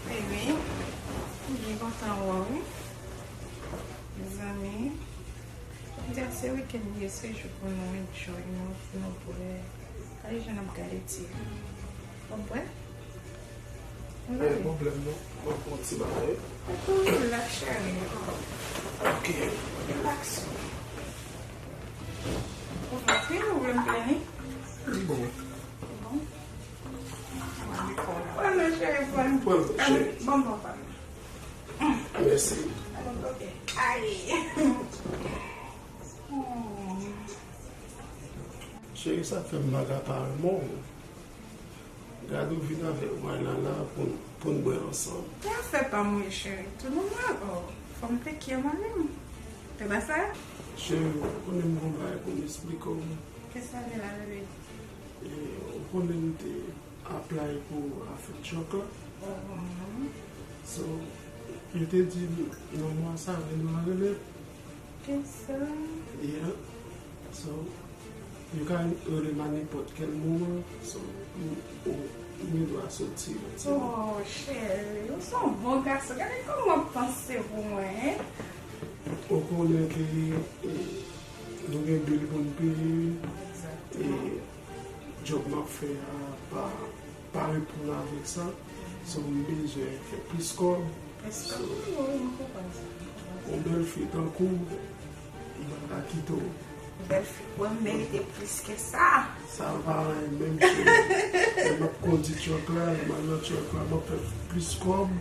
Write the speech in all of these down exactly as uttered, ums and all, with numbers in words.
Baby, m byen kontan wè w wi. Mezanmi, jodi a se wikenn li ye, se jou pou nou enjoy, nou, pou nou bwè. Gade jan n ap gade ti. W ap bwè? Gen pwoblèm non. M ap pran ti bagay. Relax, cheri. Ok. Relax. Ou antre, ou vle m plini? Li bon. Li bon? Pran non, cheri, pran. Pran, cheri. Bon, bon, pran. Mèsi. Ok. Ay. Hmm. Cheri, sa fè m pa ka pa renmen w. Gade w vin avèk mwen la, la pou n, pou n bwè ansanm. Se afè pa m wi, cheri. Tou nòmal. Oh, fò m teke mwen menm. Se pa sa? Cheri, ou konnen m gon bagay pou m esplike w. Kisa l ye la, bebe? E, ou konnen m te apply pou afè truck la. Mhm. So, yo te di m, nan mwa sa, vin nan rele. Kisa? Yeah. So, yo ka rele m a nenpòt kèl moman. So, m, m, m gen dwa soti nan ti moman. Oh, cheri, ou se yon bon gason. Gade kòman w ap panse pou mwen, hein? Ou konnen ke, eh, nou gen bil pou n peye. Exactement. Eh, djòb m ap fè a pa, pa reponn avèk sa. So, m bezwen fè plis kòb. Plis kòb? So, wi, m konprann sa. Yon bèl fi tankou w, m pa ka kite w. Bèl fi, bon, m merite plis ke sa. Sa pa anyen menm, cheri. Lè m ap kondi truck la, lè m al nan truck la, m ap fè plis kòb.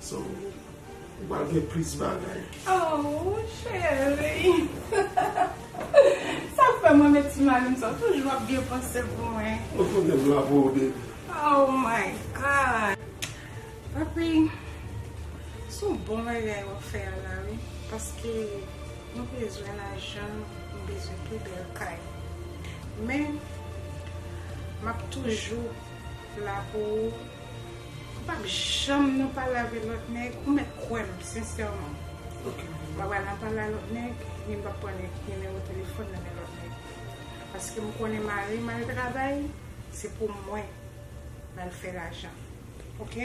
So, ou pral gen plis bagay. Oh, cheri. Sa fè mwen met ti mari m sa, toujou ap byen panse pou mwen. Ou konnen m la pou ou, baby. Oh my God. Papi, se yon bon bagay w ap fè a la, wi. Paske nou bezwen lajan, nou bezwen pi bèl kay. Men, m ap toujou la pou ou. M p ap janm nan pale avèk lòt nèg, ou mèt kwè m, sensèman. Ok. M p ap al nan pale a lòt nèg, ni m p ap pran nimewo telefòn nan men lòt nèg. Paske m konnen mari m al travay, se pou mwen l al fè lajan. Ok?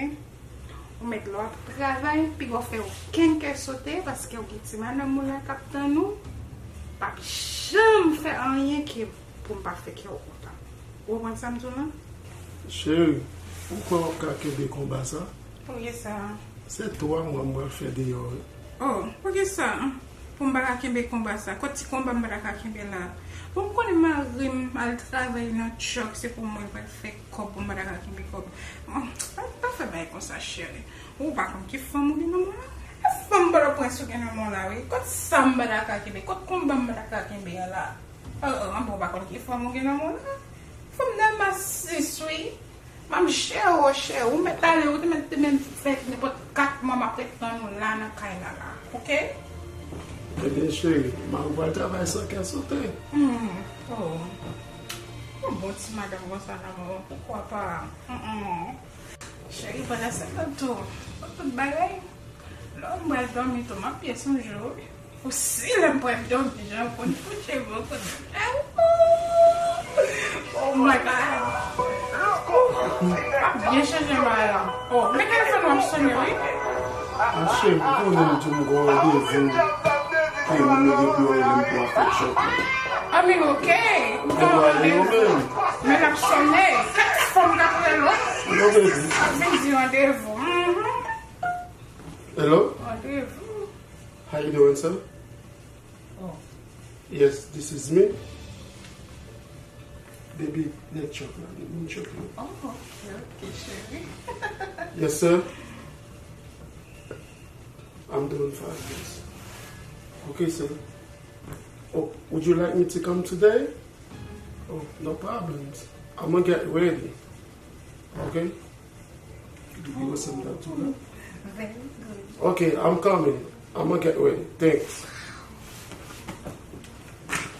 Ou mèt lè w ap travay, piga w fè okenn kè sote, paske w gen ti madanm ou la k ap tann ou. M p ap janm fè anyen ke pou m pa fè kè w kontan. Ou konprann sa m di w lan? Cheri, ou kwè w ap ka kenbe konba sa? Poukisa? Se twa mwa m pral fè deyò, wi. Oh, poukisa? Pou m pa ka kenbe konba sa? Kot ti konba m pa ta ka kenbe la? Bon, m konnen mari m al travay nan truck, se pou mwen l pral fè kòb pou m pa ta ka kenbe kòb. Bon, pa, pa fè bagay konsa, cheri. Ou pa konn ki fanm ou gen nan men w la? E fanm Pòtoprens ou gen nan men w la, wi. Kot sa m pa ta ka kenbe? Kot konba m pa ta ka kenbe a la? Oh, oh, bon, ou pa konn ki fanm ou gen nan men w la? Fanm Damas sis, wi. M ap jere w, cheri. Ou mèt ale, ou te mèt, te mèt fè nenpòt kat mwa m ap ret tann ou la nan kay la, la. Ok? Ebyen, cheri, mari w pral travay san kè sote. Hmm. Oh. Yon bon ti madanm konsa nan men w, poukwa pa? Mm, mm. Cheri, pandan se tan tou, pou tout bagay, lè m pral dòmi tou, m ap byen sonje w, wi. Ou si lè m pral dòmi, jan w konn kouche m, ou konn. Oh my God. M ap byen chanje m la. Oh, men telefòn nan ap sonnen, wi. Monchè, ou konnen m di w m gen yon randevou ke moun yo gen pou yo rele m pou afè truck la. I mean, ok. Ou gen yon randevou. Men l ap sonnen. Kèk fanm k ap rele w. Ap vin di randevou. Mhm. Hello? Randevou. How you doing, sir? Oh. Yes, this is me. Baby, let truck la. Let me truck la. Oh, ok, ok, cheri. Yes, sir. I'm doing fine, yes. Okay, sir. Oh, would you like me to come today? Oh, no problems. I'm gonna get ready. Okay? You will send that to me. Very good. Okay, I'm coming. I'm gonna get ready. Thanks.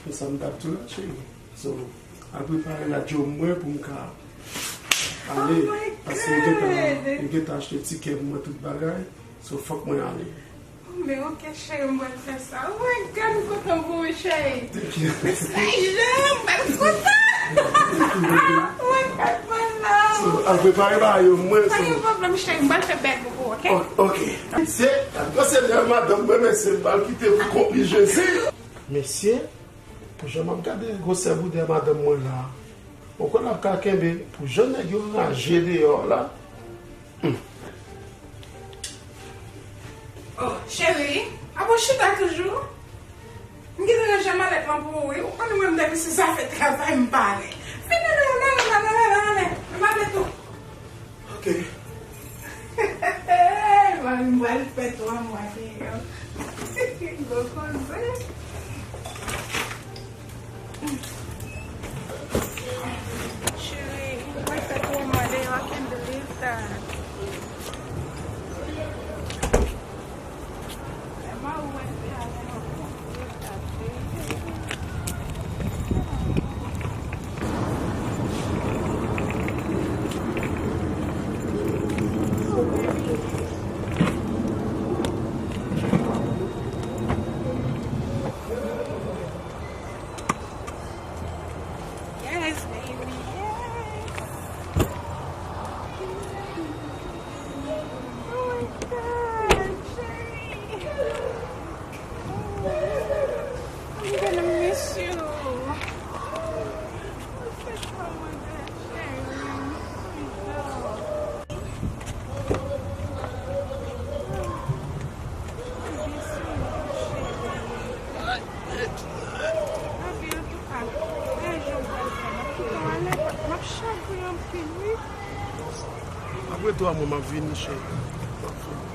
Mwen sa m t ap tou la, cheri. So, al prepare la djòb mwen pou m ka ale, paske m gentan, m gentan achte tikè pou mwen, tout bagay. So, fòk mwen ale. Men ok, cheri, m pral fè sa. Oh my God, m kontan pou ou, cheri. Thank you. Mesye, m pral kontan. Oh my God, my love. So, al prepare bagay yo, mwen. Pa gen pwoblèm, cheri, m pral fè bèl pou ou, ok? Ok. Se, gwo sèvitè madanm mwen, mesye, m pral kite pou konpli Jezi. Mesye, pou jan m ap gade gwosè boudè madanm mwen la, ou kwè l ap ka kenbe pou jan nèg yo raje deyò la? Oh, cheri, ap ou chita toujou? M gentan ranje malèt lan pou ou, wi. Ou konnen mwen, depi se zafè travay, m pare. Vin, ale, ale, ale, ale, ale, ale. Malèt ou. Ok. Mwen, m pral fè twa mwa deyò. Gwo koze. Cheri, mwen fè twa mwa deyò, I can't believe that. Mwen mwen fè avè yon konpye tate. Yes, baby, yes. Oh my God, Sherry. I'm gonna miss you. Oh my God, Sherry. Lavi, antouka, pa jan w pral fè. M ap kite w ale, m ap chagren anpil, wi. Apre twa mwa, m ap vini, cheri. M ap vini.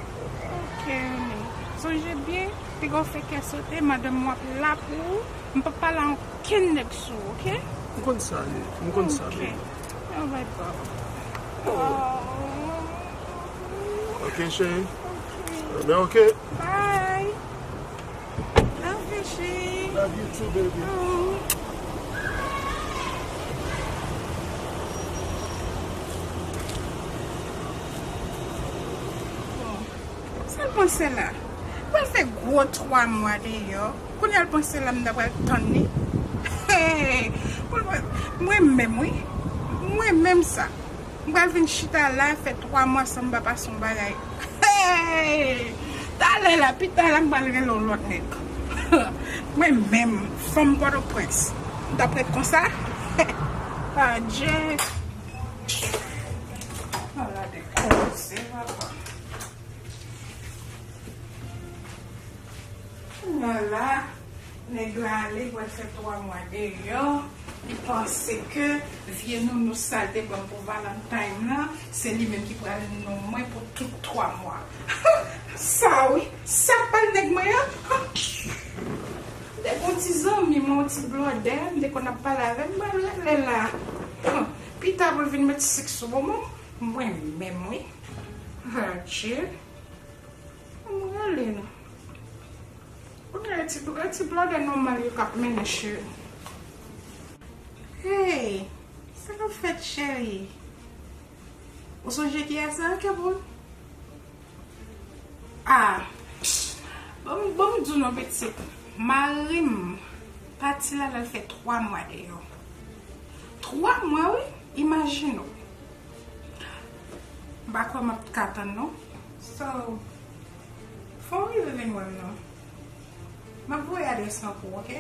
Ok, honey. Sonje byen, piga w fè kè sote, madanm ou ap la pou ou. M p ap pale a okenn nèg sou ou, ok? M konn sa ye, m konn sa, baby. Ok. Alright, boo. Oh. Ok, cheri. Ok. Ebyen, ok. Bye. Love you, cheri. Love you too, baby. Oh. Bon. Sa l panse la? Pral fè gwo twa mwa deyò. Kounye a l panse la m ta pral tann li. Hey! Mwen menm, wi. Mwen menm sa. M pral vin chita la, fè twa mwa san m pa pase yon bagay. Hey! Talè la, pita la, m pral rele yon lòt nèg. Mwen menm, fanm Pòtoprens. M t ap ret konsa? Adje! Ala de koze, papa. Kounye a la, nèg la ale, pral fè twa mwa deyò. Li panse ke vye nounou sa l te ban m pou Valentine lan, se li menm ki pral nounou mwen pou tout twa mwa. Sa wi, sa pa l nèg mwen an. De bon ti zanmi mwen, yon ti blòdè, m te konn ap pale avè l, m pral rele la. Pita pou l vin met sik sou bonbon, mwen menm wi. Adje. Mwen rele nou. Ou gen ti, ti blòdè nòmal yo k ap mennen, cheri. Hey, sa k ap fèt, cheri? Ou sonje kiyès sa, Kèpon? Ah, bon, bon, m di w non, pitit. Mari m pati la, l al fè twa mwa deyò. Twa mwa, wi, imajine w. M pa kwè m ap ka tann, non. So, fò w rive vin wè m, non. M ap voye adrès lan pou ou, ok?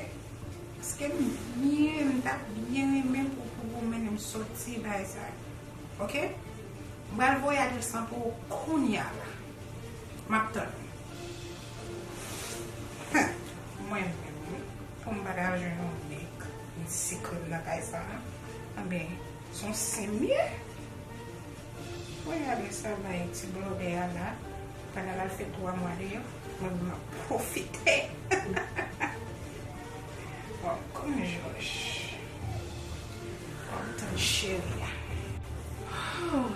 Paske m byen, m t ap byen renmen pou, pou, pou w mennen m soti bagay sa yo, ok? M pral voye adrès lan pou ou kounye a la. M ap tann ou. Hum, mwen menm, wi. Pou m pa ta jwenn yon nèg, yon ti krèm nan kay sa a. Anben, se yon sen m ye. Mwen gade sa bay ti blòdè a la. Pandan l al fè twa mwa deyò, mwen menm m ap pwofite. Bon, kòm Jòj. Bon, tann cheri a. Oh.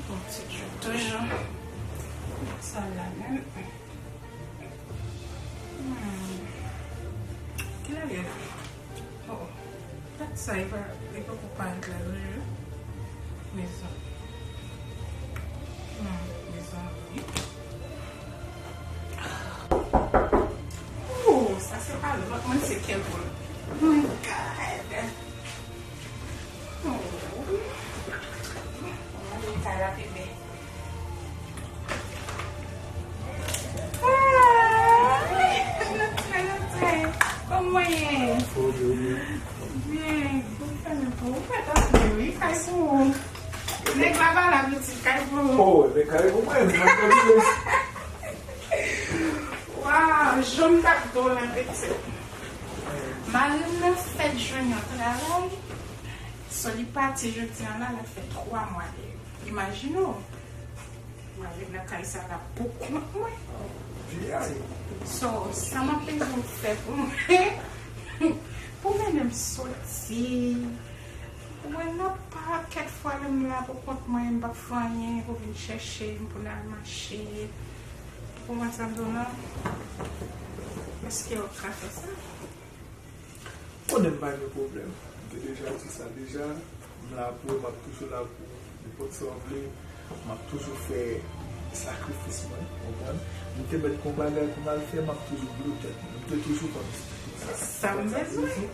Bon, ti jou toujou. Sa la menm. Hmm. Kilè l ye la? Oh, dat sa, li pa, li poko parèt la, wi. Mezanmi. Hmm, mezanmi. Oh, sa se pa lòt moun, se Kevin. Oh my God. Oh. Mwen vin kay la, bebe. Ah, kòman w ye? Byen, kòman w fè pou ou fè tankou wi, kay pou ou. Nèg la pa la pitit, kay pou ou. Oh, men kay pou mwen, mwen konn. Waw, jan m t ap di w la, pitit. Mari m nan fèt jwenn yon travay. So, li pati jodi a la, l ap fè twa mwa dèyè. Imajine w. Mwen ret nan kay sa la pou kont mwen. Pi ay. So, sa m ap bezwen fè pou mwen, pou mennen m soti. Mwen nan pakèt fwa lè m la pou kont mwen, m p ap fè anyen, pou vin chèche m, pou n al mache. Pou mwen, sa m di w la, èske w ka fè sa? Konnen m pa gen pwoblèm. M te deja di sa deja. M la pou ou, m ap toujou la pou ou. Nenpòt sa w vle, m ap toujou fè sakrifis mwen, w konprann? M te mèt gon bagay pou m al fè, m ap toujou blow tèt mwen. M te toujou konn sa. Sa m bezwen.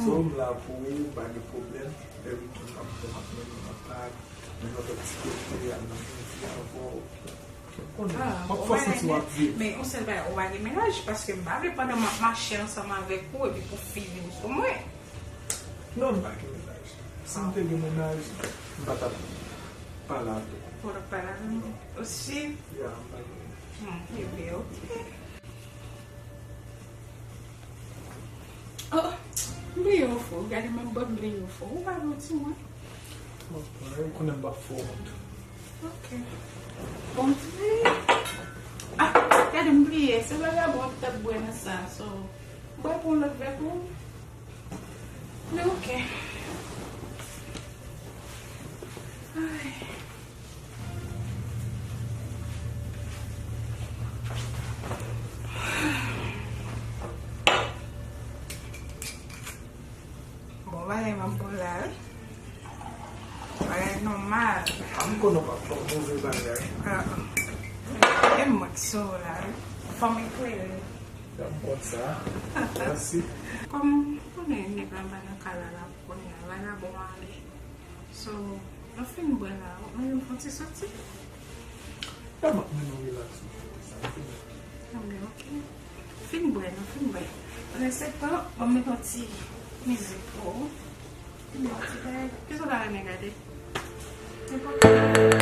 So, m la pou ou, m pa gen pwoblèm. Everything m ap fè, m ap mennen, m ap pack. Menm lòt ti kote, al nan movie avè w. Konnen, ah, m ap fòse ti w ap viv. Men yon sèl bagay, ou pa gen mennaj, paske m pa vle pandan m ap mache ansanm avèk ou, epi pou fi vin sou mwen. Non, m pa gen mennaj. Si m te gen mennaj, m pa t ap pale avè w. Ou pa t ap pale avè m? Osi? Ya, m pa gen mennaj. Hmm, ebyen, oke. Oh, m bliye ofri w. Gade, m ap ba w, m bliye ofri w. Ou pa vle w di mwen? Bon, ou konnen m p ap fè w wont. Ok. Bon, m bliye. Ah, gade, m bliye. Se vagabon ki t ap bwè nan sa. So, bwè pou yon lòt vè pou ou. Men ok. Ay. Bon, bagay m ap bon la, wi. Bagay nòmal. A, m konnen w p ap fè move bagay. Ah. E mwen ki sou la, wi. Fanm eklere. Dam konn sa. Mèsi. Kòm ou konnen nèg la anba nan kay la, la, kounye a, vagabon ale. So, nou fin bwè la, ou menm fè yon ti soti. Dam ap mennen w relax, ou fè sa, ou fini. Anben, ok. Fin bwè, nou fin bwè. Pandan se tan, ban m met yon ti mizik pou ou. Fin yon ti bagay. Kisa w ta renmen gade? Nenpòt.